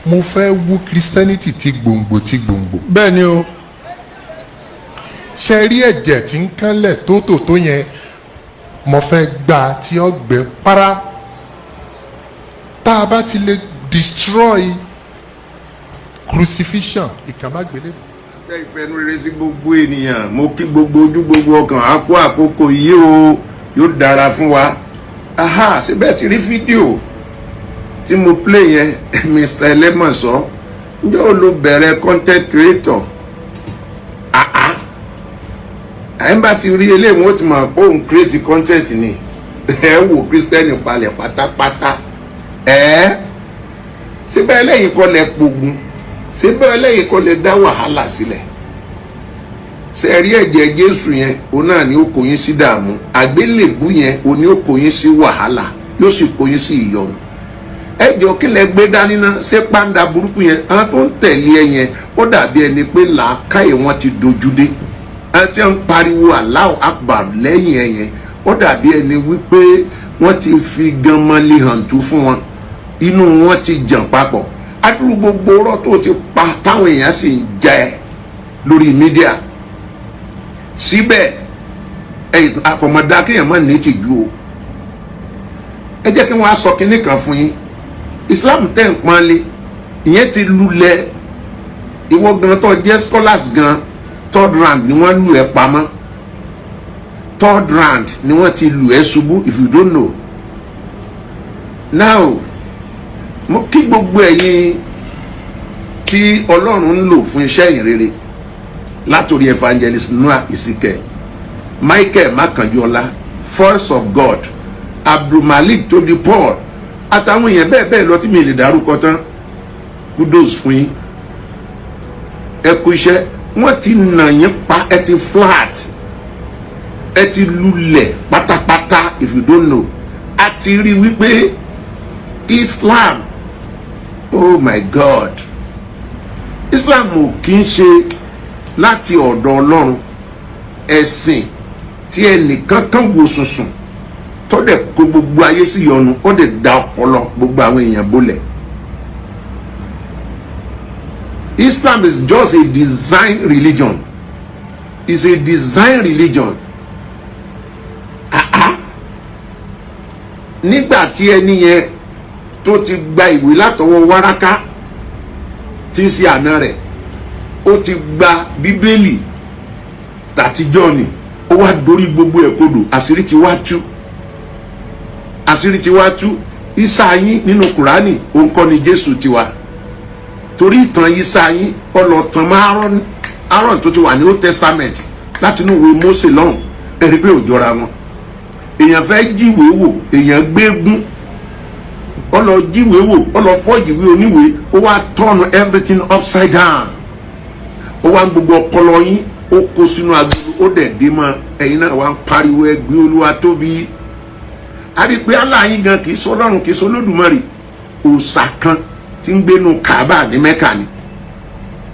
Mo fẹ́ wú Christianity ti gbòǹgbò ti gbòǹgbò. Bẹ́ẹ̀ ni o. Ṣe rí ẹ̀jẹ̀ tí ń kánlẹ̀ tó yẹn, mo fẹ́ gbà tí ó gbẹ para. Tá a bá ti lè destroy crucifixion, ìkàmágbélé. Fẹ́ ìfẹ́nu rere sí gbogbo ènìyàn. Mo kí gbogbo ojú, gbogbo ọkàn, á kó àkókò yìí o, yóò dára fún wa. Aha, síbẹ̀ ti rí fídíò tí mo play yẹn, Mr. Ẹlẹ́mọ̀sọ́, ǹjẹ́ o ló bẹ̀rẹ̀ content creator? Àá, àyìn bá ti rí eléyìí, wọ́n ti mọ̀ pé òun create content ni. Ẹ wò Christian palẹ̀ pátápátá. Ẹ síbẹ̀ ẹlẹ́yìn kọ́ lẹ pogun, síbẹ̀ ẹlẹ́yìn kọ́ lẹ dá wàhálà sílẹ̀. Ṣe rí ẹ̀jẹ̀ Jésù yẹn, òun náà ni ó kó yín sí dààmú. Àgbélébú yẹn, òun ni ó kó yín sí wàhálà, yóò sì kó yín sí ìyọnu. Ẹ jọ, kí lẹ gbé dání náà? Ṣé pàǹdà burúkú yẹn, àwọn tó ń tẹ̀lé ẹ yẹn, ó dàbí ẹni pé làákàyè wọn ti dojú dé. Àwọn tí wọ́n ń pariwo Allahu Akbar lẹ́yìn ẹ yẹn, ó dàbí ẹni wípé wọ́n ti fi ganmọ́lé hàn tú fún wọn, inú wọn ti jàn papọ̀. Adúrú gbogbo ọ̀rọ̀ tó ti pa táwọn èèyàn sì ń jẹ lórí media síbẹ̀, ẹ àkọmọdá kéèyàn má ní tìjú o. Ẹ jẹ́ kí wọ́n á sọ kinní kan fún yín. Islam tẹ̀ ń pọ́nlé ìyẹn ti lulẹ̀. Ìwọ gan tó jẹ́ scholars gan, third round ni wọ́n lù ẹ́ pamọ́, third round ni wọ́n ti lù ẹ́ ṣubú, if you don't know. Now, mo kí gbogbo ẹ̀yin tí Ọlọ́run ń lò fún iṣẹ́ ìrere, látòrí Evangelist Noah Isike, Michael Makanjuola, Voice of God, Abdulmalik Todi Paul, àtàwọn èèyàn bẹ́ẹ̀ bẹ́ẹ̀ lọ tí mi lè dárúkọ tán. Kudos fún yín, ẹ kú iṣẹ́. Wọ́n ti nà yín pa, ẹ ti flat, ẹ ti lulẹ̀ pátápátá, if you don't know. A ti rí wípé Islam, oh my God, Islam ò kí ń ṣe láti ọ̀dọ̀ Ọlọ́run. Ẹ̀sìn tí ẹnìkan kan wò sùnsùn tó dẹ̀ kó gbogbo ayé sí yọnu, ó dẹ̀ da ọpọlọ gbogbo àwọn èèyàn bolẹ̀. Islam is just a design religion. It's a design religion. Ah ah, nígbà tí ẹni yẹn tó ti gba ìwé látọwọ́ Wáráká tí ń ṣe àná rẹ̀, ó ti gba Bíbélì tàtijọ́ ni, ó wá dorí gbogbo ẹ̀ kodò. Àṣírí ti wá tú, àṣírí ti wá tú. Isa yín nínú Kùránì, òun kọ́ ni Jésù tiwa, torí ìtàn Isa yín ọlọ́tàn mọ́ Aaron. Aaron tó ti wà ní Old Testament láti inú ìwé Mósè lọ́hùn. Ẹ̀rí pé ò jọra wọn. Èèyàn fẹ́ jíwèé wò, èèyàn gbégún, ó lọ jíwèé wò, ó lọ fọ́jìwé oníwèé, ó wá turn everything upside down. Ó wá ń gbogbo ọpọlọ yín, ó kó sínú agolo, ó dẹ̀ dé mọ́. Ẹ̀yin náà wá ń pariwo ẹgbẹ́ Olúwa tóbi. A rí i pé Allah yín gan kì í sọ Ọlọ́run, kì í sọ Olódùmarè. Òòṣà kan tí ń gbénu Kaaba ní Mẹ́kà ni.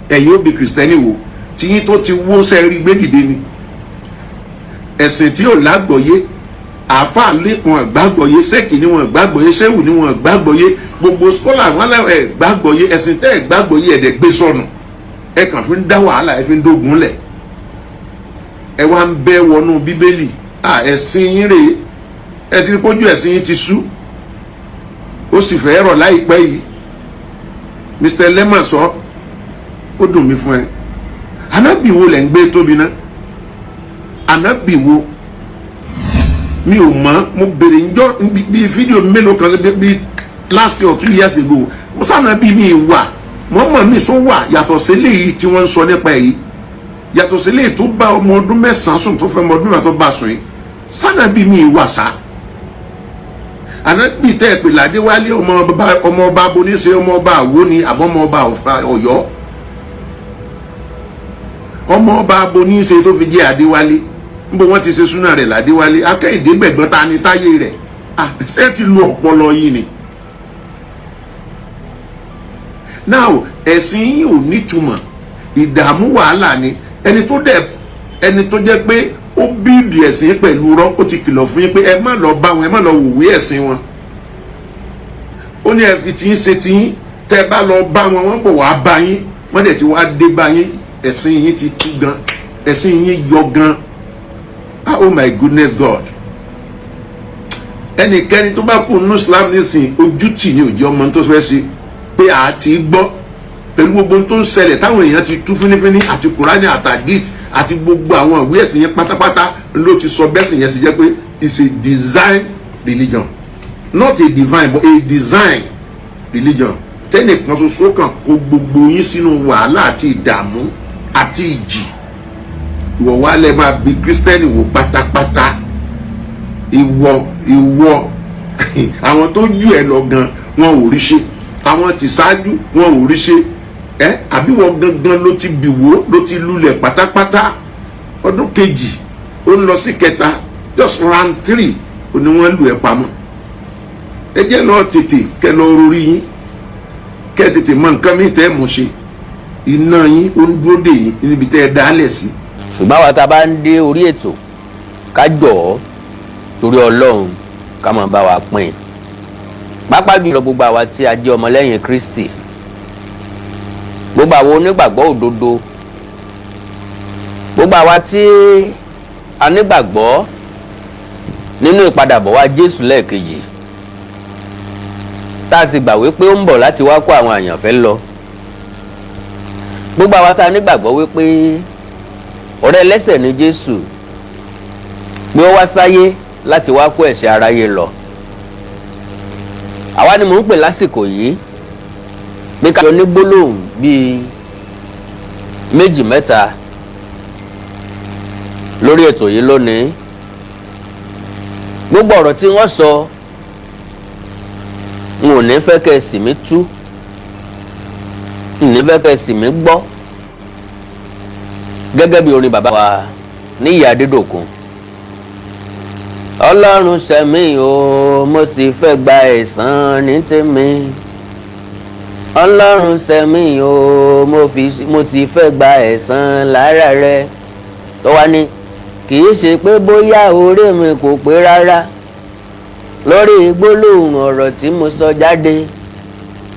Ẹ̀yin ó bi Christian wò tíyín tó ti wó sẹ́rí gbé dìde ni. Ẹ̀sìn tí ò lágbọ̀yé, àáfàá lé wọn gbàgbọ́yé, sẹ́ẹ̀kì ni wọn gbàgbọ́yé, sẹ́wù ni wọn gbàgbọ́yé, gbogbo scholar wọn lẹ ẹ̀ gbàgbọ́yé. Ẹ̀sìn tẹ́ ẹ̀ gbàgbọ́yé, ẹ̀dẹ̀ gbé sọnù, ẹ kàn fi ń dá wàhálà, ẹ fi ń dógun lẹ̀, ẹ wá ń bẹ́ wọnú Bíbélì. À, ẹ̀sìn yín rèé. Ẹ ti rí pójú ẹ̀sìn yín ti sú, ó sì fẹ́ rọ̀ láìpẹ́ yìí. Mr. Lema sọ, ó dùn mí fún ẹ. Ànábì wo lẹ̀ ń gbé tóbi ná? Ànábì wo? Mi ò mọ̀. Mo bèrè njọ́ bí fídíò mélòó kan bí last year or 2 years ago. Mo sànàbí mi wà mọ́mọ́ mi sọ wà, yàtọ̀ sí eléyìí tí wọ́n ń sọ nípa èyí, yàtọ̀ sí eléyìí tó bá ọmọ ọdún 9 sùn, tó fẹ́ ọmọ ọdún 10 tó bá sùn yìí. Sànàbí mi wà sá, ànábì tẹ́ ẹ pè ládéwálé, ọmọ ọba aboníṣe, ọmọ ọba àwó ni, àbọ̀mọ ọba Ọ̀yọ́, ọmọ ọba aboníṣe tó fi jẹ́ Adéwálé? Níbo wọ́n ti ṣe súná rẹ̀ ládéwálé akẹ́yìndé gbẹ̀gbọ́n ta ni táyé rẹ̀? Ah, ṣé ti lu ọpọlọ yìí ni? Now, ẹ̀sìn yìí ò nítumọ̀, ìdààmú wàhálà ni. Ẹni tó dẹ̀, ẹni tó jẹ́ pé ó bíìdì ẹ̀sìn pẹ̀lú rọ́, ó ti kìlọ̀ fún yín pé ẹ má lọ bá wọn, ẹ má lọ wòwe ẹ̀sìn wọn. Ó ní ẹ fi tiyín ṣe tiyín. Tẹ́ Tẹ́ bá lọ bá wọn, wọ́n bọ̀ wá bá yín. Wọ́n dẹ̀ ti wá dé bá yín. Ẹ̀sìn yín ti tú gan, ẹ̀sìn yín yọ gan. Ah, oh my goodness God! Ẹnikẹ́ni tó bá kú nínú Islam nísìn, ojú tì ní òjì ọmọ tó fẹ́ ṣe pé a ti gbọ́ pẹ̀lú gbogbo tó ń ṣẹlẹ̀, táwọn èèyàn ti tú fínífíní, àti Kùránì àtàdít àti gbogbo àwọn ìwé ẹ̀sìn yẹn pátápátá ló ti sọ bẹ́sìn yẹn sì jẹ́ pé it's a design religion, not a divine but a design religion. Tẹ́nìkan ṣoṣo kan kó gbogbo yín sínú wàhálà àti ìdààmú àti ìjì. Ìwọ wa lẹ máa bi Kírísítẹ́nì wò pátápátá. Ìwọ àwọn tó jù ẹ lọ gan, wọn ò rí ṣe. Àwọn tí ṣáájú, wọn ò rí ṣe. Ẹ àbí wọ́n gangan ló ti bì wó, ló ti lulẹ̀ pátápátá. Ọdún kejì, ó ń lọ sí kẹta, just round three, ó ní wọ́n lù ẹ́ pamọ́. Ẹ jẹ́ lọ tètè kẹ́ lọ rorí yín, kẹ́ tètè mọ nǹkan mi tẹ́ ẹ mọ̀ ṣe. Iná yín ó ń dúró dè yín níbi tẹ́ ẹ dálẹ̀ sí. Ṣùgbọ́n àwa tá a bá ń dé orí ètò, ká jọ̀ọ́, torí Ọlọ́run, ká máa bá wa pín in, pàápàá jùlọ gbogbo àwa tí a jẹ́ ọmọlẹ́yìn Kristi, gbogbo àwọn onígbàgbọ́ òdodo, gbogbo àwa tí a nígbàgbọ́ nínú ìpadàbọ̀ wá Jésù lẹ́ẹ̀kejì, tá a sì gbà wípé ó ń bọ̀ láti wá kó àwọn àyànfẹ́ lọ, gbogbo àwa tá a nígbàgbọ́ wípé ọ̀rẹ́ ẹlẹ́ṣẹ̀ ní Jésù, pé ó wá sáyé láti wá kó ẹ̀ṣẹ̀ aráyé lọ, àwa ni mò ń pè lásìkò yìí pé ká jọ ní gbólóhùn bíi méjì mẹ́ta lórí ètò yìí lónìí. Gbogbo ọ̀rọ̀ tí wọ́n sọ, n ò ní fẹ́ kẹ́ ẹ sì mí tú, n ò ní fẹ́ kẹ́ ẹ sì mí gbọ́. Gẹ́gẹ́ bí orin bàbá wa Níyì Adédòkun, "Ọlọ́run ṣẹ̀mí o, mo sì fẹ́ gba ẹ̀san ní tèmi. Ọlọ́run ṣẹ̀mí o, mo sì fẹ́ gba ẹ̀san lára rẹ̀." Tó wá ní kì í ṣe pé bóyá orí mi kò pé rárá lórí gbólóhùn ọ̀rọ̀ tí mo sọ jáde,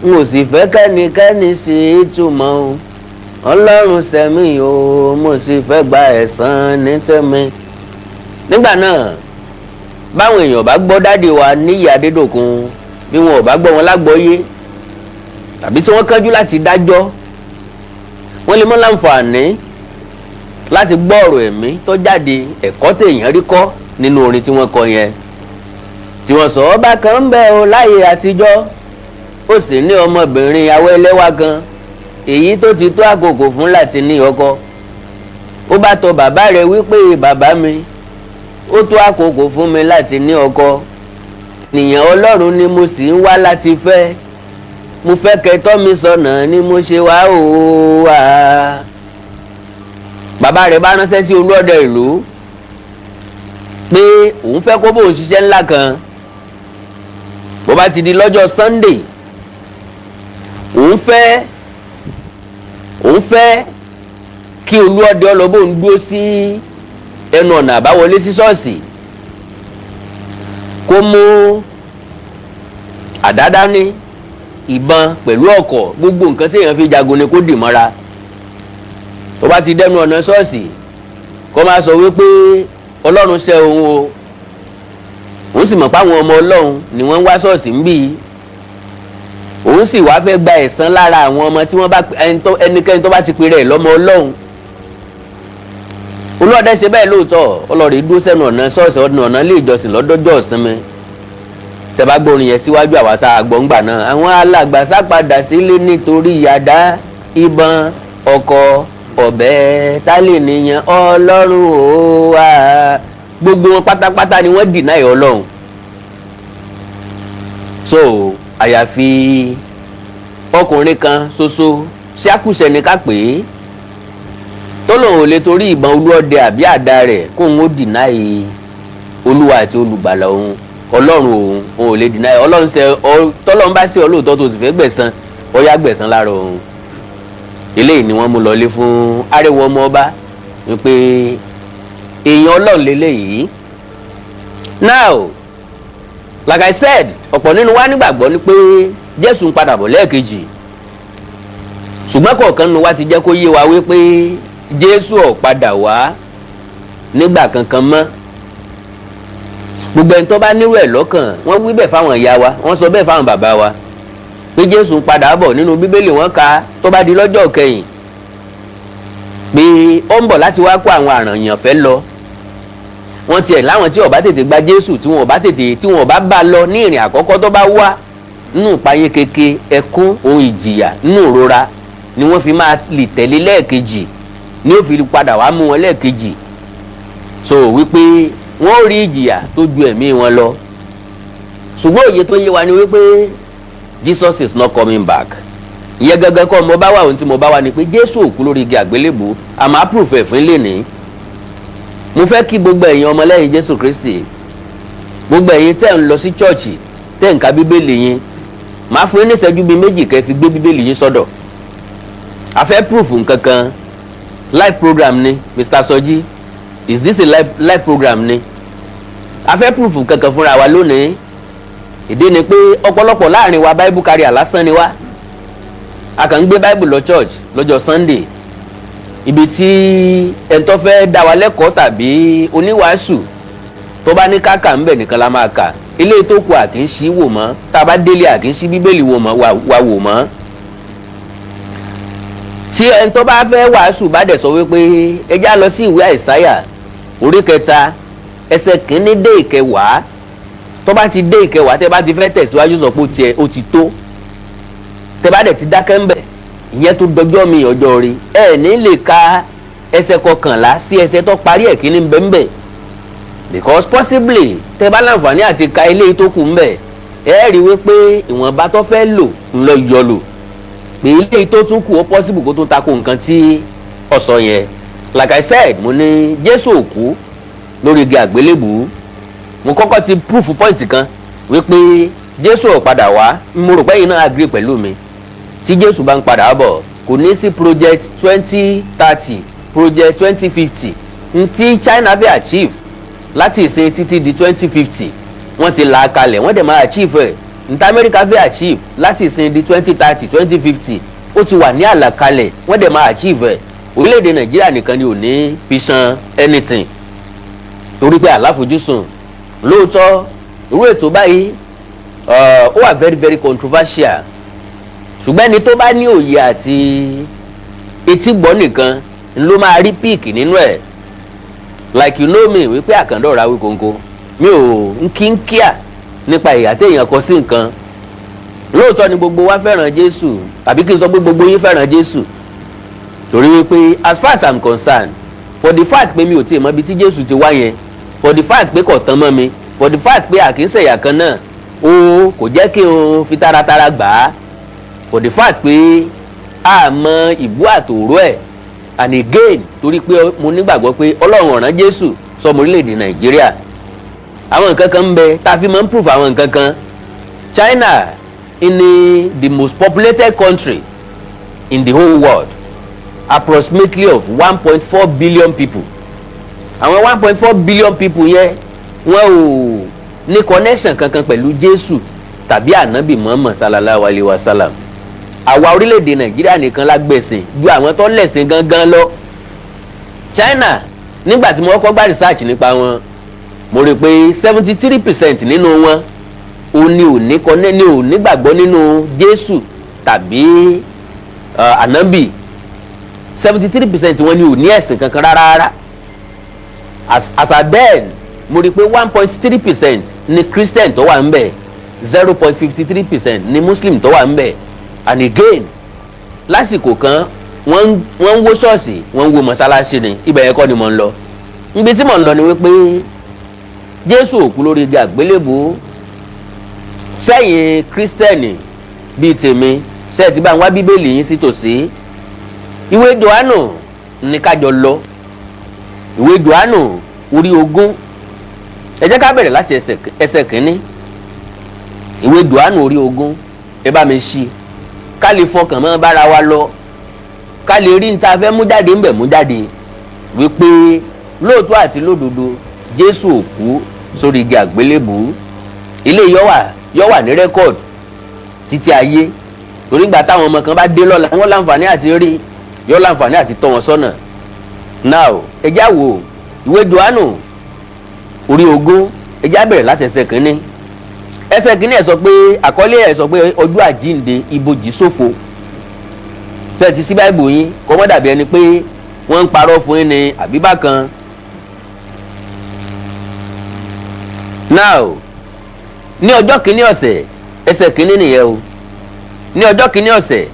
n ò sì fẹ́ kẹ́nikẹ́ni ṣe é túmọ̀ o. Ọlọ́run ṣẹ̀mí o, mo sì fẹ́ gba ẹ̀san ní tèmi. Nígbà náà, báwọn èèyàn bá gbọ́ daddy wa Níyì Adédòkun, bí wọn ò bá gbọ́ wọn lágbọ́yé tàbí tí wọ́n kánjú láti dájọ́, wọ́n lè mọ́ láǹfààní láti gbọ́ ọ̀rọ̀ ẹ̀mí tó jáde, ẹ̀kọ́ téèyàn rí kọ́ nínú orin tí wọ́n kọ yẹn, tí wọ́n sọ ọba kan ń bẹ o láyé àtijọ́, ó sì ní ọmọbìnrin awẹ́lẹ́wà kan, èyí tó ti tó àkókò fún láti ní ọkọ. Ó bá tọ̀ bàbá rẹ̀ wípé, "Bàbá mi, ó tó àkókò fún mi láti ní ọkọ. Nìyẹn Ọlọ́run ni mo sì ń wá láti fẹ́. Mo fẹ́ kẹ́ tọ́ mi sọ́nà ni mo ṣe wá o wá." Bàbá rẹ̀ bá ránṣẹ́ sí olúọdẹ ìlú pé òun fẹ́ kó bóun ṣiṣẹ́ ńlá kan. Bó bá ti di lọ́jọ́ Sunday, òun fẹ́ kí olúọdẹ ọlọ́bọ̀n dúró sí ẹnu ọ̀nà àbáwọlé sí ṣọ́ọ̀ṣì, kó mú àdá dání, ìbọn pẹ̀lú ọ̀kọ̀, gbogbo nǹkan tí èèyàn fi jagun ni kó dì mọ́ra. Tó bá ti dẹnu ọ̀nà ṣọ́ọ̀ṣì, kó máa sọ wípé Ọlọ́run ṣe òun o, òun sì mọ̀ pé àwọn ọmọ Ọlọ́run ni wọ́n ń wá ṣọ́ọ̀ṣì ń bì í, òun sì wá fẹ́ gba ẹ̀san lára àwọn ọmọ tí wọ́n bá ẹnikẹ́ni tó bá ti pèrè ẹ̀ lọ́mọ Ọlọ́run. Olúọdẹ ṣe bẹ́ẹ̀ lóòótọ́. Ọlọ́run dúró sẹ́nu ọ̀nà ṣọ́ọ̀ṣì, ọ̀nà ọ̀nà ilé ìjọsìn lọ́dọ́jọ́ ìsinmi. Tẹ́ bá gbórin yẹn síwájú, àwa tá a gbọ́ ńgbà náà, àwọn alàgbà sápadà sílé nítorí àdá, ìbọn, ọkọ̀, ọ̀bẹ, tálẹ̀ nìyẹn Ọlọ́run ó wá. Gbogbo wọn pátápátá ni wọ́n deny Ọlọ́run. So àyàfi ọkùnrin kan ṣoṣo, ṣákùṣẹ́ ni ká pè é, tó lòun ò lè torí ìbọn olúọdẹ àbí àdá rẹ̀ kóun ó deny Olúwa àti olùgbàlà òun, Ọlọ́run òun. Òun ò lè deny Ọlọ́run. Ṣe tọ́lọ́run bá sí ọ lóòótọ́, tó sì fẹ́ gbẹ̀san, ó yá, gbẹ̀san lára òun. Eléyìí ni wọ́n mú lọlé fún arẹwọ ọmọ ọba wípé èèyàn Ọlọ́run lélẹ́yìí. Now, like I said, ọ̀pọ̀ nínú wa nígbàgbọ́ ni pé Jésù ń padà bọ̀ lẹ́ẹ̀kejì. Ṣùgbọ́n kọ̀ọ̀kan nu wa ti jẹ́ kó yé wa wípé Jésù ò padà wá nígbà kankan mọ́. Gbogbo ẹni tó bá nírú ẹ̀ lọ́kàn, wọ́n wí bẹ́ẹ̀ fáwọn ìyá wa, wọ́n sọ bẹ́ẹ̀ fáwọn bàbá wa pé Jésù ń padà bọ̀. Nínú Bíbélì, wọ́n kà tó bá di lọ́jọ́ kẹyìn pé ó ń bọ̀ láti wá kó àwọn àràyànfẹ́ lọ. Wọ́n tiẹ̀ láwọn tí ó bá tètè gba Jésù, tí wọn ò bá tètè, tí wọn ò bá bá lọ ní ìrìn àkọ́kọ́ tó bá wá, nínú ìpayín keke, ẹkún ohun ìjìyà, nínú ìrora ni wọ́n fi máa lè tẹ̀lé lẹ́ẹ̀kejì, ní ó fi padà wá mú wọn lẹ́ẹ̀kejì, so wípé wọ́n ó rí ìjìyà tó ju ẹ̀mí wọn lọ. Ṣùgbọ́n òye tó yé wa ni wípé Jesus is not coming back. Ìyẹn gangan kọ́ mo bá wà. Ohun tí mo bá wà ni pé Jésù ò kú lórí igi àgbélébùú. Àmọ́ proof ẹ̀ fún lẹ́nìí. Mo fẹ́ kí gbogbo ẹ̀yin ọmọlẹ́yìn Jésù Kristi, gbogbo ẹ̀yin tẹ́ ń lọ sí chọ́ọ̀chì, tẹ́ ń ka Bíbélì yín, màá fún yín ní ìṣẹ́jú bíi 2 kẹ́ fi gbé Bíbélì yín sọ́dọ̀. A fẹ́ proof nǹkan kan. Live program ni. Mr. Soji, is this a live program ni? A fẹ́ proof nǹkan kan fúnra wa lónìí. Ìdí ni pé ọ̀pọ̀lọpọ̀ láàrin wa, Bible carrier lásán ni wá. A kàn ń gbé Bible lọ church lọ́jọ́ Sunday. Ibi tí ẹni tó fẹ́ dá wa lẹ́kọ̀ọ́ tàbí oníwàásù tó bá ní káka ńbẹ̀ nìkan la máa kà. Ilé tó kù, à kì í ṣí wò mọ́. Tá a bá délé, à kì í ṣí Bíbélì wò mọ́ wa wò mọ́. Tí ẹni tó bá fẹ́ wàásù bá dẹ̀ sọ wípé ẹ já lọ sí ìwé Àìsáyà orí 3, ẹsẹ̀ 1 dé 10, tó bá ti dé 10, tẹ́ bá ti fẹ́ tẹ̀síwájú, sọ pé ó tiẹ̀ ó ti tó. Tẹ́ bá dẹ̀ ti dákẹ́ ńbẹ̀, ìyẹn tó dọjọ́ mi ọjọ́ rí, ẹ ní lè ka ẹsẹ̀ 11 sí ẹsẹ̀ tó parí ẹ̀ kíní ńbẹ́ńbẹ́, because possibly tẹ́ bá láǹfààní àti ka ilé tó kù ńbẹ̀, ẹ rí wípé ìwọ̀nba tó fẹ́ lò ń lọ yọ lò pé ilé tó tún kù, ó possible kó tún tako nǹkan tí ó sọ yẹn. Like I said, mo ní Jésù ò kú lórí igi àgbélébùú. Mo kọ́kọ́ ti proof point kan wípé Jésù ò padà wá. Mo rò pé yìí náà agree pẹ̀lú mi. Tí Jésù bá ń padà bọ̀, kò ní sí project 2030, project 2050 ntí China fẹ́ achieve láti ìsìn títí di 2050. Wọ́n ti là á kalẹ̀, wọ́n dẹ̀ máa achieve ẹ̀. Ntí Amẹ́ríkà fẹ́ achieve láti ìsìn di 2030, 2050, ó ti wà ní àlàkalẹ̀, wọ́n dẹ̀ máa achieve ẹ̀. Orílẹ̀-èdè Nàìjíríà nìkan ni ò ní fi san anything, torí pé àláfojúsùn. Lóòótọ́, irú ètò báyìí, ó wà very very controversial, ṣùgbọ́n ẹni tó bá ní òye àti etí gbọ́ nìkan ló máa rí pick nínú ẹ̀. Like you know me wípé àkàndọ̀rọ̀ Awíkonko, mi ò ń kí ń kíà nípa ìyà téèyàn kọ sí nǹkan. Lóòótọ́ ni gbogbo wa fẹ́ràn Jésù, tàbí kí n sọ pé gbogbo yín fẹ́ràn Jésù, torí wípé as far as I'm concerned, for the fact pé mi ò tíì mọ ibi tí Jésù ti wá yẹn, for the fact pé kò tán mọ́ mi, for the fact pé àkínsẹ̀yà kan náà, o kò jẹ́ kí n fi taratara gbà á, for the fact pé a mọ ìbú àtòró ẹ̀, and again, torí pé mo nígbàgbọ́ pé Ọlọ́run ọ̀ràn Jésù sọmọ orílẹ̀-èdè Nàìjíríà. Àwọn nǹkan kan ń bẹ tá a fi máa ń prove àwọn nǹkan kan. China in the most populated country in the whole world, approximately of 1.4 billion people. Àwọn 1.4 billion people yẹn, wọn ò ní connection kankan pẹ̀lú Jésù tàbí Ànábì Muhammad sallallahu alayhi wa sallam. Àwa orílẹ̀-èdè Nàìjíríà nìkan la gbẹ̀sìn ju àwọn tó lẹ̀sìn gangan lọ. China, nígbà tí mo kọ́kọ́ gbá research nípa wọn, mo rí i pé 73% nínú wọn ò ní ò ní kọ́ ní ò nígbàgbọ́ nínú Jésù tàbí Ànábì. 73% wọn ni ò ní ẹ̀sìn kankan rárá rárá. As at then, mo rí i pé 1.3% ni Christian tó wà ń bẹ̀, 0.53% ni Muslim tó wà ń bẹ̀. And again, lásìkò kan, wọ́n ń wó ṣọ́ọ̀ṣì, wọ́n ń wó mọ́ṣáláṣí ni. Ibẹ̀ yẹn kọ́ ni mò ń lọ. Ibi tí mò ń lọ ni wípé Jésù ò kú lórí igi àgbélébùú. Sẹ́yìn Kírísítẹ́nì bíi tèmi, ṣe é ti bá ń wá Bíbélì yín sí tòsí? Ìwé Jòhánù ní kájọ lọ. Ìwé Jòhánù orí 20, ẹ jẹ́ ká bẹ̀rẹ̀ láti ẹsẹ̀ 1. Ìwé Jòhánù orí 20, ẹ bá mi ṣí, ká lè fọkàn mọ́ bára wa lọ, ká lè rí ní ta fẹ́ mú jáde ńbẹ̀ mú jáde wípé lóòótọ́ àti lódodo, Jésù ò kú sórí igi àgbélébùú. Ilé yọ wà ní record títí ayé. Torí gbà táwọn ọmọ kan bá dé lọ́la, wọ́n láǹfààní àti rí yóò láǹfààní àti tọ́ wọn sọ́nà. Now, ẹ já wo ìwé Jòhánù orí 20. Ẹ já bẹ̀rẹ̀ láti ẹsẹ̀ kínní. Ẹsẹ̀ kínní ẹ̀ sọ pé, àkọlé ẹ̀ sọ pé, "Ọjọ́ àjínde, ibojì ṣófo." Tẹ́ ẹ ti sí Báìbù yín, kó má dàbí ẹni pé wọ́n ń parọ́ fún yín ní àbí bákan. Now, ní ọjọ́ kìíní ọ̀sẹ̀, ẹsẹ̀ kìíní nìyẹn o, ní ọjọ́ kìíní ọ̀sẹ̀,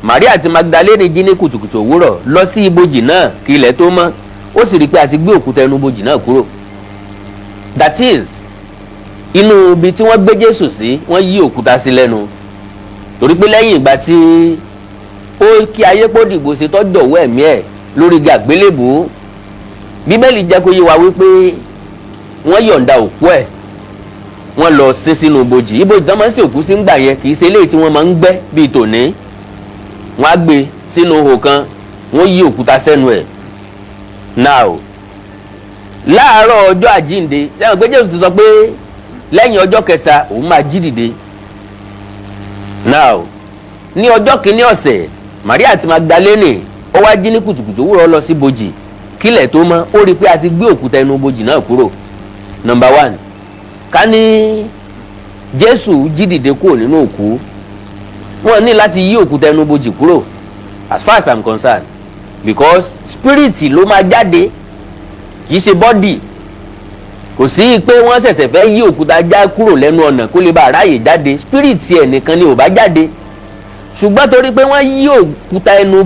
Maria àti Magdalene jí ní kùtùkùtù òwúrọ̀ lọ sí ibojì náà kí ilẹ̀ tó mọ́. Ó sì rí i pé a ti gbé òkúta ẹnu ibojì náà kúrò. That is, inú ibi tí wọ́n gbé Jésù sí, wọ́n yí òkúta sí lẹ́nu, torí pé lẹ́yìn ìgbà tí ó kí ayé pọ́ dìgbò ṣe tọ́jọ̀wọ́ ẹ̀mí ẹ̀ lórí igi àgbélébùú, Bíbélì jẹ́ kó yé wa wípé wọ́n yọ̀ǹda òkú ẹ̀, wọ́n lọ sin sínú ibojì. Ibojì tí wọ́n máa ń sin òkú sí ń gbà yẹn kì í ṣe eléyìí tí wọ́n máa ń gbẹ́ bíi tòní. Wọ́n á gbé sínú ihò kan, wọ́n yí òkúta sẹ́nu ẹ̀. Now, láàárọ̀ ọjọ́ àjínde, sẹ́wọ̀n pé Jésù ti sọ pé lẹ́yìn ọjọ́ kẹta òun máa jí dìde? Now, ní ọjọ́ kìíní ọ̀sẹ̀, Maria àti Magdalene ó wá jí ní kùtùkùtù òwúrọ̀ lọ sí bojì kílẹ̀ tó mọ́. Ó rí i pé a ti gbé òkúta ẹnu bojì náà kúrò. Number one, ká ní Jésù jí dìde kúrò nínú òkú, wọ́n ní láti yí òkúta ẹnu bojì kúrò, as far as I'm concerned, because spirit ló máa jáde, kì í ṣe body. Kò sí pé wọ́n ṣẹ̀ṣẹ̀ fẹ́ yí òkúta já kúrò lẹ́nu ọ̀nà kó lè bá aráyè jáde. Spirit ẹ̀ nìkan ni ò bá jáde. Ṣùgbọ́n torí pé wọ́n yí òkúta ẹnu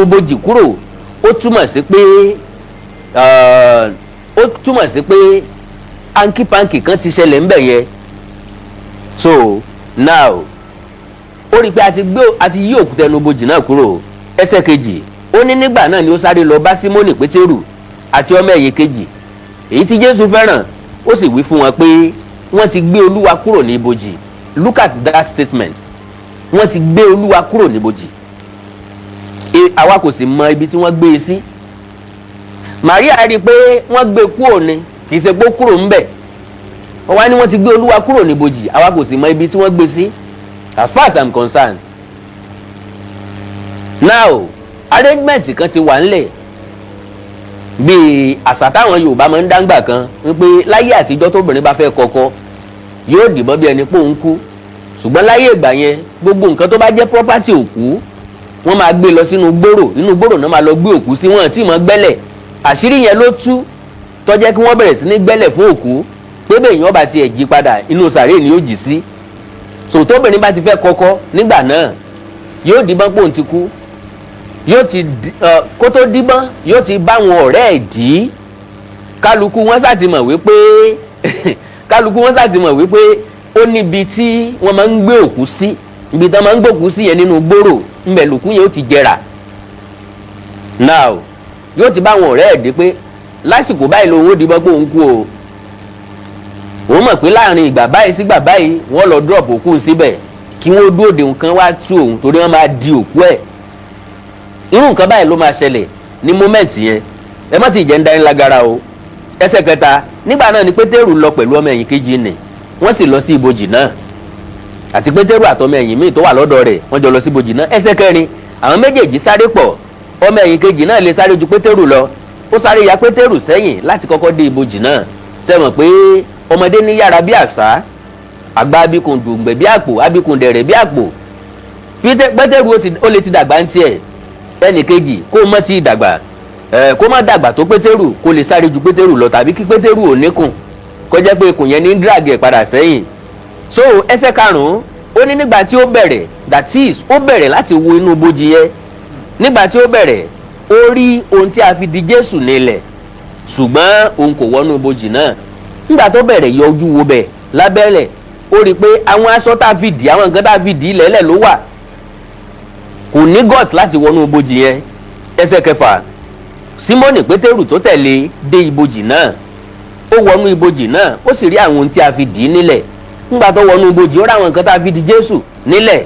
bodì kúrò, ó túmọ̀ sí pé hanky-panky kan ti ṣẹlẹ̀ ńbẹ̀ yẹn. So now, ó rí i pé a ti yí òkúta ẹnu bodì náà kúrò. Ẹsẹ̀ kejì, ó ní nígbà náà ni ó sáré lọ bá Símónì Pétérù àti ọmọ ẹ̀yìn kejì, èyí tí Jésù fẹ́ràn. Ó sì wí fún wọn pé wọ́n ti gbé Olúwa kúrò ní ibojì. Look at that statement: wọ́n ti gbé Olúwa kúrò ní ibojì, àwa kò sì mọ ibi tí wọ́n gbé e sí. Maria rí i pé wọ́n gbé kúrò ní, kì í ṣe pé ó kúrò ńbẹ̀. Wọ́n wá ní wọ́n ti gbé Olúwa kúrò ní ibojì, àwa kò sì mọ ibi tí wọ́n gbé sí. As far as I'm concerned now, arrangement kan ti wà ńlẹ̀, bíi àṣà táwọn Yorùbá máa ń dáńgbà kan wípé láyé àtijọ́, tóbìnrin bá fẹ́ kọ́kọ́, yóò dìbọn bí ẹni pé òun kú. Ṣùgbọ́n láyé ìgbà yẹn, gbogbo nǹkan tó bá jẹ́ property òkú, wọ́n máa gbé lọ sínú gbòrò. Inú gbòrò náà máa lọ gbé òkú sí. Wọn tí mọ̀ gbẹ́lẹ̀. Àṣírí yẹn ló tú tó jẹ́ kí wọ́n bẹ̀rẹ̀ sí ní gbẹ́lẹ̀ fún òkú, pé bẹ́ẹ̀ yẹn ọba tiẹ̀ jí padà, inú sàréè ni yóò jí sí. So tóbìnrin bá ti fẹ́ kọ́kọ́ nígbà náà, yóò díbọ́n pò ń ti kú. Yóò ti kó tó díbọ́n, yóò ti bá àwọn ọ̀rẹ́ ẹ̀ dì í. Kálukú wọn sá ti mọ̀ wípé ó níbi tí wọ́n máa ń gbé òkú sí. Ibi tí wọ́n máa ń gbé òkú sí yẹn, nínú gbòrò ńbẹ̀ lòkú yẹn ó ti jẹrà. Now, yóò ti bá àwọn ọ̀rẹ́ ẹ̀ dé pé lásìkò báyìí lòun ó díbọ́n pé òun kú o. Òun mọ̀ pé láàrin ìgbà báyìí sígbà báyìí, wọ́n lọ drop òkú síbẹ̀, kí wọ́n dúró de nǹkan wá tú òun, torí wọ́n máa di òkú ẹ̀. Irú nǹkan báyìí ló máa ṣẹlẹ̀ ní moment yẹn. Ẹ má ti jẹ́ ń dání lágara o. Ẹsẹ̀ kẹta, nígbà náà ni Pétérù lọ pẹ̀lú ọmọ ẹ̀yìn kejì nì, wọ́n sì lọ sí ibojì náà. Àti Pétérù àtọmọ ẹ̀yìn míì tó wà lọ́dọ̀ rẹ̀, wọ́n jọ lọ sí ibojì náà. Ẹsẹ̀ kẹrin, àwọn méjèèjì sáré pọ̀. Ọmọ ẹ̀yìn kejì náà lè sáré ju Pétérù lọ. Ó sáré ya Pétérù sẹ́yìn láti kọ́kọ́ dé ibojì náà. Sẹ́wọ̀n pé ọmọdé ní yára bí àṣá, àgbà abikùn dùngbẹ̀ bí àpò, abikùn dẹ̀rẹ̀ bí àpò. Pétérù ó lè ti dàgbà ń tiẹ̀, ẹnì kejì kó mọ́ ti dàgbà ẹ̀, kó má dàgbà tó Pétérù, kó lè sáré ju Pétérù lọ, tàbí kí Pétérù ò níkùn, kó jẹ́ pé ikùn yẹn ní drag ẹ̀ padà sẹ́yìn. So ẹsẹ̀ karùn-ún, ó ní nígbà tí ó bẹ̀rẹ̀, that is, ó bẹ̀rẹ̀ láti wo inú ibojì yẹn, nígbà tí ó bẹ̀rẹ̀, ó rí ohun tí a fi di Jésù nílẹ̀, ṣùgbọ́n òun kò wọnú ibojì náà. Nígbà tó bẹ̀rẹ̀ yọ ojú wo bẹ̀ lábẹ́lẹ̀, ó rí i pé àwọn aṣọ tá a fi dì, àwọn nǹkan tá a fi dì í lẹ́lẹ̀ ló wà. Kò ní gut láti wọnú ibojì yẹn. Ẹsẹ̀ kẹfà, Símónì Pétérù tó tẹ̀lé dé ibojì náà. Ó wọnú ibojì náà, ó sì rí àwọn ohun tí a fi dì í nílẹ̀. Nígbà tó wọnú ibojì, ó rí àwọn nǹkan tá a fi di Jésù nílẹ̀.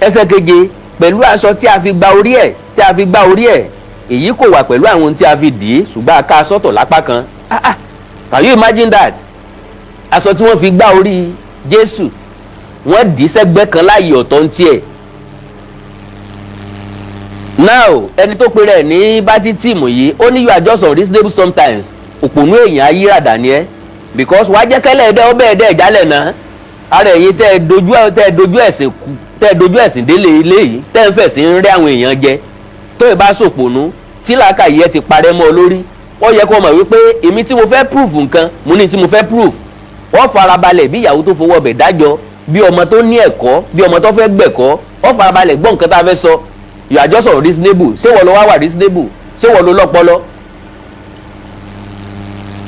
Ẹsẹ̀ keje, pẹ̀lú aṣọ tí a fi gba orí ẹ̀, tí a fi gba orí ẹ̀. Èyí kò wà pẹ̀lú àwọn ohun tí a fi dì í, ṣùgbọ́n a ká a sọ́tọ̀ lápá kan. Ah ah, can you imagine that? Aṣọ tí wọ́n fi gbá orí Jésù. Wọ́n dì í sẹ́gbẹ́ kan láàyè ọ̀tọ̀ ń tiẹ̀. Now, ẹni tó pe rẹ̀ ní bátí team yìí, ó ní, "You are just unreasonable sometimes." Òpònú èèyàn ayírádà ni ẹ́, because wàá jẹ́ kẹ́lẹ́ ẹ̀dẹ́ ọbẹ̀ ẹ̀dẹ́ ìjálẹ̀ náà ara ẹ̀yin tẹ́ ẹ dojú ẹ̀sìn kú, tẹ́ ẹ dojú ẹ̀sìn délé ilé yìí, tẹ́ ẹ ń fẹ̀sìn ń rí àwọn èèyàn jẹ. Tó ì bá sòpònú tí làákàyè ẹ ti parẹ́ mọ́ ọ lórí, ó yẹ kó mọ̀ wípé èmi tí mo fẹ́ proof nǹkan mo ní tí mo fẹ́ proof. Wọ́n farabalẹ̀ bí ìyàwó tó fowó ọbẹ̀ dájọ́, bí ọmọ tó ní ẹ̀kọ́, bí ọmọ tó fẹ́ gbẹ̀kọ́. Wọ́n farabalẹ̀ gbọ́ nǹkan tá a fẹ́ sọ. You are just unreasonable. Ṣé wọ́n lọ wá wà reasonable? Ṣé wọ́n lọ lọ́pọlọ?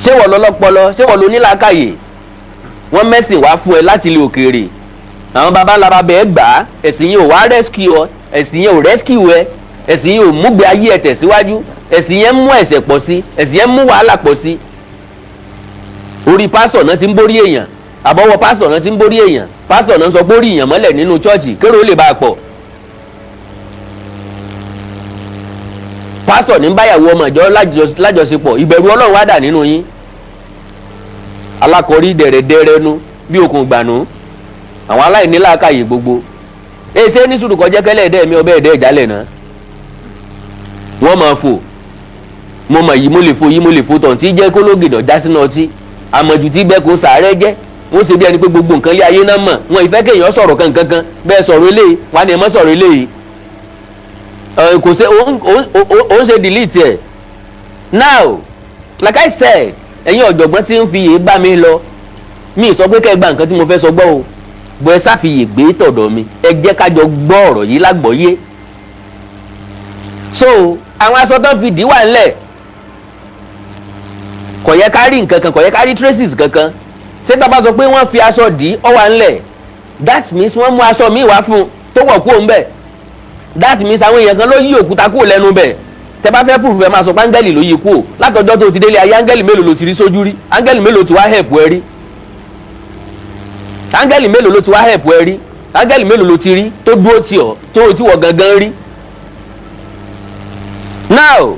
Ṣé wọ́n lọ lọ́pọlọ? Ṣé wọ́n lọ nílàákàyè? Wọ́n mẹ́sìn wá fún ẹ láti ilé òkèèrè. Àwọn baba ńlá bàbá ẹ gbà á. Ẹ̀sìn yìí ò wá rescue ọ, ẹ̀sìn yẹn ò rescue ẹ, ẹ̀sìn yìí ò múgbé ayé ẹ tẹ̀síwájú. Ẹ̀sìn yẹn mú ẹ̀ṣẹ̀ pọ̀ sí, ẹ̀sìn yẹn mú wàhálà pọ̀ sí. Orí pásítọ̀ náà ti ń borí èèyàn, àbọ̀wọ̀ pásítọ̀ náà ti ń borí èèyàn. Pásítọ̀ náà sọ borí èèyàn mọ́lẹ̀ nínú chọ́ọ̀chì kérò ó lè bá a pọ̀. Pásítọ̀ ní báyàwó ọmọ ìjọ lájọṣepọ̀. Ìbẹ̀rù Ọlọ́run wá dà nínú yín? Alákọ̀ọ́rí dẹ̀rẹ̀dẹ̀rẹ̀ nu bí okùn gbànú, àwọn aláìní làákàyè gbogbo. Èsè ní sùúrù kọjá kẹlẹ́ ẹ̀dẹ́ mi ọbẹ̀ ẹ̀dẹ́ ìjálẹ̀ náà. Wọ́n máa fò, mo mọ̀ yìí, mo lè fò yìí, mo lè fò tàn tí jẹ́ kólógìdọ̀ já sínú ọtí àmọ̀jù tí bẹ́ẹ̀ kó sàárẹ̀ jẹ́. Wọ́n ṣe bí ẹni pé gbogbo nǹkan lé ayé náà mọ̀. Wọn ìfẹ́ kéèyàn sọ̀rọ̀ kankankan bẹ́ẹ̀. Sọ̀rọ̀ eléyìí wà ní ẹ mọ́, sọ̀rọ̀ eléyìí kò ṣe òun ṣe delete ẹ̀. Now, like I said, ẹ̀yin ọ̀jọ̀gbọ́n tí ń fi yè bá mi lọ, mi sọ pé kẹ́ ẹ gba nǹkan tí mo fẹ́ sọ gbọ́ o, bọ́ ẹ sáfiyè gbé tọ̀dọ̀ mi. Ẹ jẹ́ ká jọ gbọ́ ọ̀rọ̀ yìí lágbọ́yé. So àwọn aṣọ tó fi dì wà ńlẹ̀, kò yẹ ká rí nǹkan kan, kò yẹ ká rí traces kankan. Ṣé tá a bá sọ pé wọ́n fi aṣọ dì í, ọ wà ńlẹ̀, that means wọ́n mú aṣọ míì wá fún un tó wọ̀ kúrò ńbẹ̀. That means àwọn èèyàn kan ló yí òkúta kúrò lẹ́nu bẹ̀. Tẹ bá fẹ́ proof, ẹ máa sọ pé áńgẹ́lì ló yí kúrò. Látọjọ́ tó ti délé ayé, áńgẹ́lì mélòó ló ti rí sójú rí? Áńgẹ́lì mélòó ti wá help ẹ rí? Áńgẹ́lì mélòó ló ti wá help ẹ rí? Áńgẹ́lì mélòó ló ti rí tó dúró tì ọ́, tó tí wọ́ gangan rí? Now,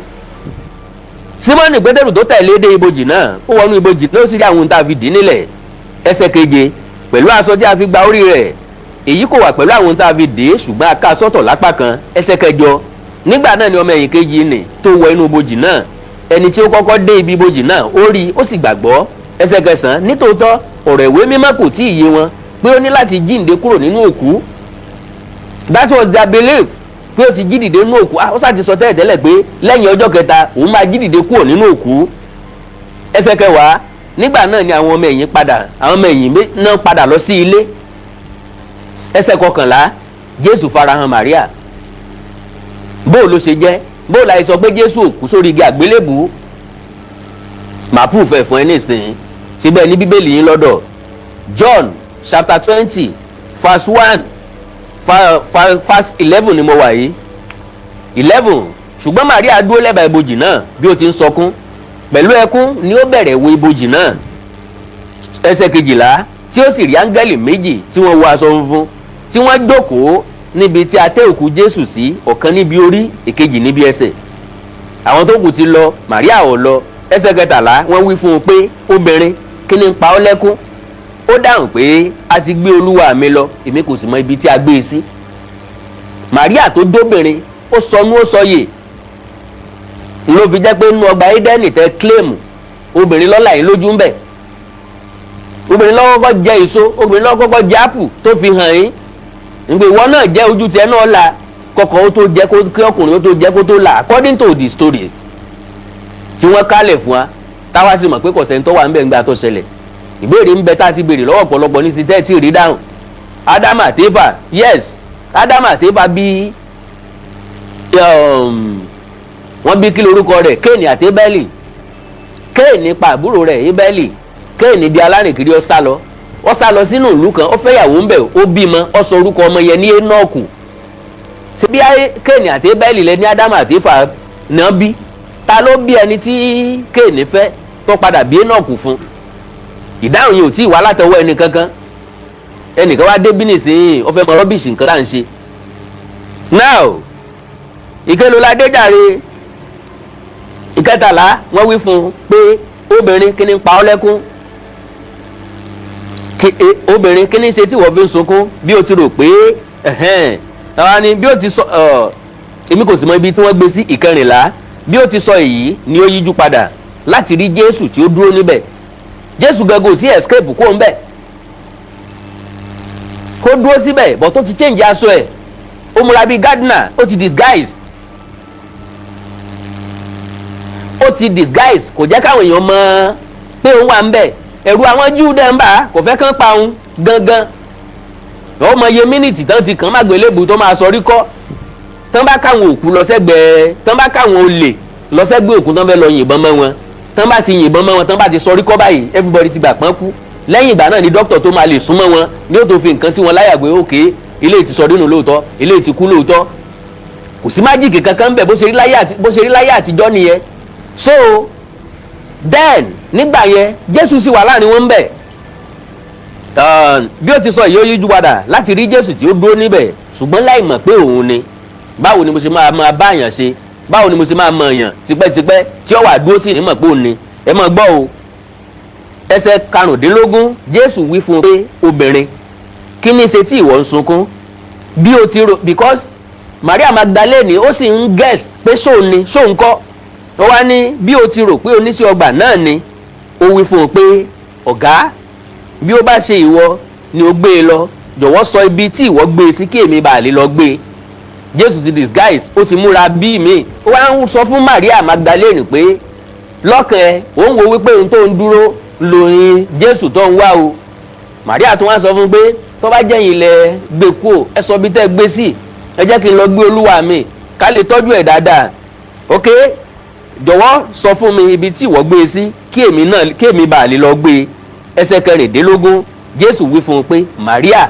Símọ́nì Pétérù tó tẹ̀lé dé ibojì náà, ó wọnú ibojì náà, ó sì rí àwọn ohun tá a fi dì í nílẹ̀. Ẹsẹ̀ keje, pẹ̀lú aṣọ tí a fi gba orí rẹ̀. Èyí kò wà pẹ̀lú àwọn ohun tá a fi dì í, ṣùgbọ́n a ká sọ́tọ̀ lápá kan. Ẹsẹ̀ kẹjọ, nígbà náà ni ọmọ ẹ̀yìn kejì nì tó wọ inú ibojì náà, ẹni tí ó kọ́kọ́ dé ibi ibojì náà, ó rí, ó sì gbàgbọ́. Ẹsẹ̀ kẹsàn-án, nítòótọ́ ọ̀rọ̀ ìwé mímọ́ kò tí ì yé wọn pé ó ní láti jíǹde kúrò nínú òkú. That was their belief, pé ó ti jí dìde nínú òkú. Ó sá ti sọ tẹ́lẹ̀ tẹ́lẹ̀ pé lẹ́yìn ọjọ́ kẹta, òun máa jí dìde kúrò nínú òkú. Ẹsẹ̀ kẹwàá, nígbà náà ni àwọn ọmọ ẹ̀yìn padà, àwọn ọmọ ẹ̀yìn náà padà lọ sí ilé. Ẹsẹ̀ kọkànlá, Jésù farahàn Maria. Bóò ló ṣe jẹ́? Bóò láì sọ pé Jésù ò kú sórí igi àgbélébùú? Màá proof ẹ̀ fún ẹ nísìnyí. Síbẹ̀ ní Bíbélì yín lọ́dọ̀, John chapter 20 verse 1, verse 11 ni mo wà yìí, 11. Ṣùgbọ́n Maria dúró lẹ́bàá ibojì náà bí ó ti ń sọkún. Pẹ̀lú ẹkún ni ó bẹ̀rẹ̀ wo ibojì náà. Ẹsẹ̀ kejìlá, tí ó sì rí áńgẹ́lì méjì tí wọ́n wọ aṣọ funfun, tí wọ́n jókòó níbi tí a tẹ́ òkú Jésù sí, ọ̀kan níbi orí, èkejì níbi ẹsẹ̀. Àwọn tó kù ti lọ, Maria ò lọ. Ẹsẹ̀ kẹtàlá, wọ́n wí fún un pé, "Obìnrin, kí ni ń pa ọ́ lẹ́kún?" Ó dáhùn pé, "A ti gbé Olúwa mi lọ, èmi kò sì mọ ibi tí a gbé e sí." Maria tó dóbìnrin, ó sọnù, ó sọyè. Ló fi jẹ́ pé nínú ọgbà Édẹ́nì tẹ claim, obìnrin lọ́la yìí lójú ń bẹ̀. Obìnrin ló kọ́kọ́ jẹ èso, obìnrin ló kọ́kọ́ jẹ apple tó fi hàn yín nígbà ìwọ náà jẹ́, ojú tiẹ̀ náà la kọkọ ó tó jẹ́, kí ọkùnrin ó tó jẹ́ kó tó là, according to the story tí wọ́n kálẹ̀ fún wa, táwa sì mọ̀ pé kọ̀sẹ̀ tó wà ń bẹ̀ ńgbà tó ṣẹlẹ̀. Ìbéèrè ń bẹ tá a ti béèrè lọ́wọ́ ọ̀pọ̀lọpọ̀ ní sí tẹ́ẹ̀tì rí dáhùn. Ádámù àti Éfà, yes, Ádámù àti Éfà bí wọ́n bí, kí lorúkọ rẹ̀, Kéènì àti Ébẹ́lì. Kéènì pa àbúrò rẹ̀ Ébẹ́lì. Kéènì di alárìnkiri, ó sá lọ, ó sá lọ sínú ìlú kan, ó fẹ́yàwó ń bẹ̀, ó bímọ, ó sọ orúkọ ọmọ yẹn ní Énọ́ọ̀kù. Ṣebí Kéènì àti Ébẹ́lì lẹ ní Ádámù àti Éfà náà bí? Ta ló bí ẹni tí Kéènì fẹ́ tó padà bí Énọ́ọ̀kù fún? Ìdáhùn yìí ò tí ì wá látọwọ́ ẹnì kankan. Ẹnìkan wá débí nísìnyí, ó fẹ́ mọ rubbish nǹkan tá à ń ṣe. Now, ìkẹlò jàre. Ìkẹtàlá, wọ́n wí fún un pé, "Obìnrin, kí ni ń pa ọ́ lẹ́kún?" Obìnrin, kí ni ṣe tí wọ́n fi ń sunkún? Bí o ti rò pé ẹ̀hẹ́n, àwa ni bí o ti sọ èmi kò sì mọ ibi tí wọ́n gbé sí. 14, bí ó ti sọ èyí ni ó yíjú padà láti rí Jésù tí ó dúró níbẹ̀. Jésù gangan ò sí escape kó ń bẹ̀, kó dúró síbẹ̀, but ó ti change aṣọ ẹ̀, ó múra bíi gardener, ó ti disguise, ó ti disguise, kò jẹ́ káwọn èèyàn mọ̀ pé òun wà ń bẹ̀. Ẹ̀rù àwọn Júù dẹ̀ ń bà á, kò fẹ́ kán pa òun gangan. Ó mọ iye minute tán ti kàn má gbélébù tó máa sọ rí kọ́. Tán bá káwọn òkú lọ sẹ́gbẹ̀ẹ́, tán bá káwọn olè lọ sẹ́gbẹ̀ẹ́ òkú, tán fẹ́ lọ yìnbọn mọ́ wọn, tán bá ti yìnbọn mọ́ wọn, tán bá ti sọ rí kọ́ báyìí, everybody ti gbà pọ́n kú. Lẹ́yìn ìgbà náà ni dókítà tó máa lè súnmọ́ wọn ní ó tó fi nǹkan sí wọn láyà pé òkè ilé ti sọ nínú lóòótọ́, ilé ti kú lóòótọ́. Kò sí magic kankan bẹ̀. Bó ṣe rí láyé àtijọ́ nìyẹn. So then, nígbà yẹn, Jésù sì wà láàrin wọn bẹ̀. Bí ó ti sọ yìí, ó yíjú padà láti rí Jésù tí ó dúró níbẹ̀, ṣùgbọ́n láì mọ̀ pé òun ni. Báwo ni mo ṣe máa máa bá àyàn ṣe? Báwo ni mo ṣe máa mọ èèyàn tipẹ́tipẹ́ tí ó wà dúró tì ní mọ̀ pé òun ni? Ẹ máa gbọ́ o. Ẹsẹ̀ 15, Jésù wí fún un pé, "Obìnrin, kí ni ṣe tí ìwọ ń sunkún?" Bí o ti rò, because Maria Magdalene ó sì ń guess pé ṣóun ni, ṣóun kọ́. Ó wá ní, "Bí o ti rò pé oníṣẹ́ ọgbà náà ni." Ó wí fún un pé, "Ọ̀gá, bí ó bá ṣe ìwọ ni ó gbé e lọ, jọ̀wọ́ sọ ibi tí ìwọ gbé e sí kí èmi bàa lè lọ gbé e." Jésù ti disguise, ó ti múra bí mi. Ó wá ń sọ fún Maria Magdalene pé lọ́kàn ẹ, òun wo wípé ohun tó ń dúró lóyún Jésù tó ń wá o. Maria tún wá sọ fún pé, "Tó bá jẹ́yìn ilẹ̀ gbé kú o, ẹ sọ bí tẹ́ gbé sí, ẹ jẹ́ kí n lọ gbé Olúwa mi ká lè tọ́jú ẹ̀ dáadáa." "Ok, jọ̀wọ́ sọ fún mi ibi tí ìwọ gbé e sí kí èmi náà, kí èmi bàa lè lọ gbé e." Ẹsẹ̀ 16, Jésù wí fún un pé, "Maria."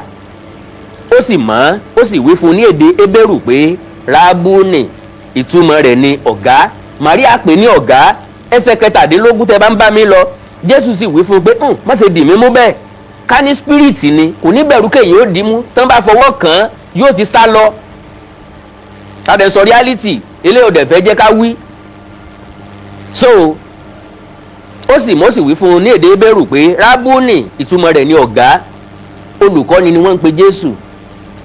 Ó sì mọ̀, ó sì wí fún un ní èdè Hébérù pé, "Rábúnì." Ìtumọ̀ rẹ̀ ni ọ̀gá. Maria pè ní ọ̀gá. Ẹsẹ̀ 17, tẹ́ bá ń bá mi lọ, Jésù sì wí fún un pé, "Má ṣe dì mí mú bẹ́ẹ̀." Ká ní spirit ni, kò ní bẹ̀rù kéèyàn ó dì í mú. Tán bá fọwọ́ kàn án, yóò ti sá lọ. Ká dẹ̀ sọ reality, eléyìí ò dẹ̀ fẹ́ jẹ́ ká wí. So ó sì mọ́ sì wí fún un ní èdè Hébérù pé, "Rábúnì." Ìtumọ̀ rẹ̀ ní ọ̀gá. Olùkọ́ni ni wọ́n ń pe Jésù,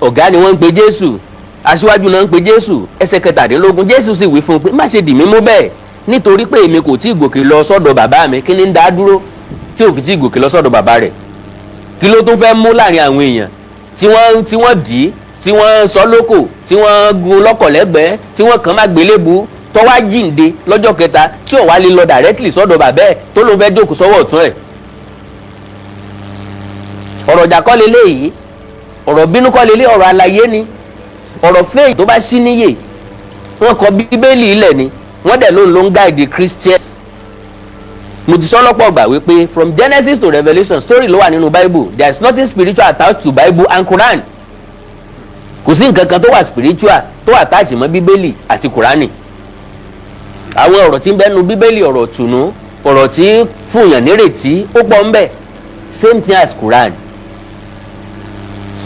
ọ̀gá ni wọ́n ń pe Jésù, aṣíwájú náà ń pe Jésù. Ẹsẹ̀ 17, Jésù sì wí fún un pé, "Má ṣe dì mí mú bẹ́ẹ̀, nítorí pé èmi kò tí ì gòkè lọ sọ́dọ̀ bàbá mi." Kí ni ń dá dúró tí ò fi tí ì gòkè lọ sọ́dọ̀ bàbá rẹ̀? Kí ló tún fẹ́ mú láàrin àwọn èèyàn tí wọ́n dì í, tí wọ́n sọ lóko, tí wọ́n gun lọ́kọ̀ lẹ́gbẹ̀ẹ́, tí wọ́n kàn má gbélébú, tó wá jíǹde lọ́jọ́ kẹta, tí ò wá lè lọ directly sọ́dọ̀ bàbá ẹ̀, tó ló ń fẹ́ jókòó sọ́wọ́ ọ̀tún ẹ̀? Ọ̀rọ̀ ìjà kọ́ leléyìí, ọ̀rọ̀ bínú kọ́ lélẹ̀, ọ̀rọ̀ àlàyé ni, ọ̀rọ̀ faith tó bá sí níyè. Wọ́n kọ Bíbélì ilẹ̀ ni, wọ́n dẹ̀ ló ń guide Christians. Mo ti sọ lọ́pọ̀ ọgbà wípé from Genesis to Revelation, story ló wà nínú Bible. There is nothing spiritual attached to Bible and Quran. Kò sí nǹkan kan tó wà spiritual tó attach mọ́ Bíbélì àti Qurani. Àwọn ọ̀rọ̀ tí ń bẹ́nu Bíbélì, ọ̀rọ̀ tùnú, ọ̀rọ̀ tí fúnyàn nírètí, ó pọ̀ ń bẹ, same thing as Quran.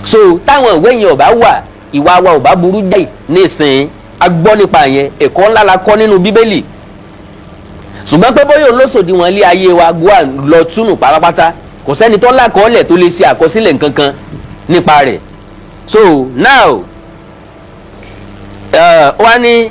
So táwọn ìwé yẹn ò bá wà, ìwà wa ò bá burú jáì. Nísìnyí a gbọ́ nípa yẹn, ẹ̀kọ́ ńlá la kọ́ nínú Bíbélì. Ṣùgbọ́n pé bóyá olóṣòdì wọn ilé ayé wa gbọ́ lọ túnú pátápátá, kò sẹ́ni tó lákọọ́lẹ̀ tó lè ṣe àkọsílẹ̀ nǹkan kan nípa rẹ̀. So now, wá ní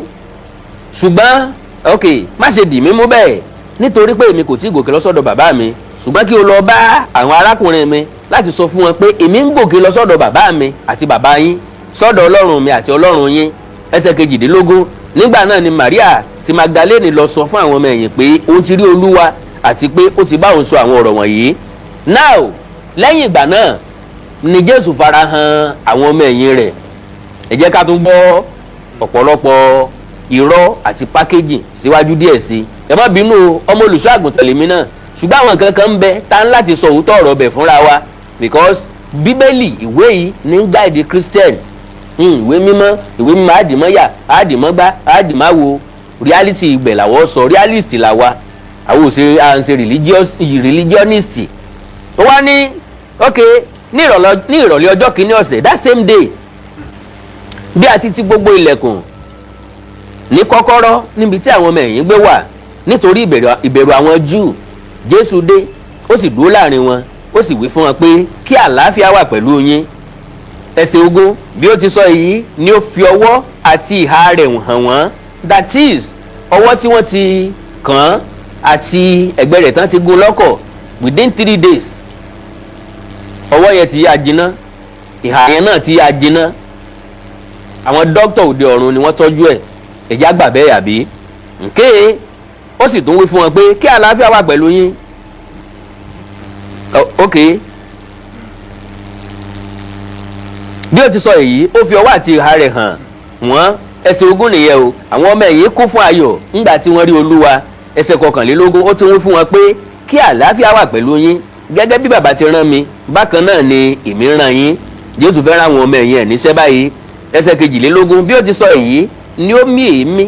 ṣùgbọ́n, ok, má ṣe dì mí mú bẹ́ẹ̀, nítorí pé èmi kò tí ì gòkè lọ sọ́dọ̀ bàbá mi. Ṣùgbọ́n kí o lọ bá àwọn arákùnrin mi láti sọ fún wọn pé èmi ń gòkè lọ sọ́dọ̀ bàbá mi àti bàbá yín, sọ́dọ̀ Ọlọ́run mi àti Ọlọ́run yín. Ẹsẹ̀ 18, nígbà náà ni Maria ti Magdalene lọ sọ fún àwọn ọmọ ẹ̀yìn pé òun ti rí Olúwa àti pé ó ti bá òun sọ àwọn ọ̀rọ̀ wọ̀nyí. Now, lẹ́yìn ìgbà náà ni Jésù farahàn àwọn ọmọ ẹ̀yìn rẹ̀. Ẹ jẹ́ ká tún gbọ́ ọ̀pọ̀lọpọ̀ irọ́ àti pákéjì síwájú díẹ̀ sí i. Ẹ má bínú o, ọmọ olùṣọ́ àgùntàn lèmi náà, ṣùgbọ́n àwọn nǹkan kan ń bẹ tá ń láti sọ òótọ́ ọ̀rọ̀ bẹ̀ fúnra wa, because Bíbélì, ìwé yìí ní ń guide Christian. Ìwé mímọ́, ìwé mímọ́, àdìmọ́yà, àdìmọ́gbá, àdìmáwo. Reality ibẹ̀ làwọ̀ sọ, realist làwa, àwọn ò ṣe à ń ṣe religious religionist. Ó wá ní, ok, ní ìrọ̀lẹ́ ọjọ́ kìíní ọ̀sẹ̀, that same day, bí a ti ti gbogbo ilẹ̀kùn ní kọ́kọ́rọ́ níbi tí àwọn ọmọ ẹ̀yìn gbé wà nítorí ìbẹ̀rù àwọn Júù, Jésù dé, ó sì dúró láàrin wọn. Ó sì wí fún wọn pé kí àlàáfíà wà pẹ̀lú yín. Ẹsẹ̀ 20, bí ó ti sọ èyí ni ó fi ọwọ́ àti ìhà rẹ̀ hàn wọ́n. That is, ọwọ́ tí wọ́n ti kàn án àti ẹ̀gbẹ́ rẹ̀ tán ti gún lọ́kọ̀. Within 3 days, ọwọ́ yẹn ti yá jiná, ìhà yẹn náà ti yá jiná. Àwọn dókítà òde ọ̀run ni wọ́n tọ́jú ẹ̀. Ẹ̀já gbà bẹ́ẹ̀ àbí nké? Ó sì tún wí fún wọn pé kí àlàáfíà wà pẹ̀lú yín. Ok, bí ó ti sọ èyí, ó fi ọwọ́ àti ìhà rẹ̀ hàn wọ́n. Ẹsẹ̀ 20 nìyẹn o. Àwọn ọmọ ẹ̀yìn kún fún ayọ̀ ńgbà tí wọ́n rí Olúwa. Ẹsẹ̀ 21, ó tún wí fún wọn pé kí àlàáfíà wà pẹ̀lú yín. Gẹ́gẹ́ bí Bàbá ti rán mi, bákan náà ni èmi rán yín. Jésù fẹ́ rán àwọn ọmọ ẹ̀yìn ẹ̀ níṣẹ́ báyìí. Ẹsẹ̀ 22, bí ó ti sọ èyí ni ó mí èémí.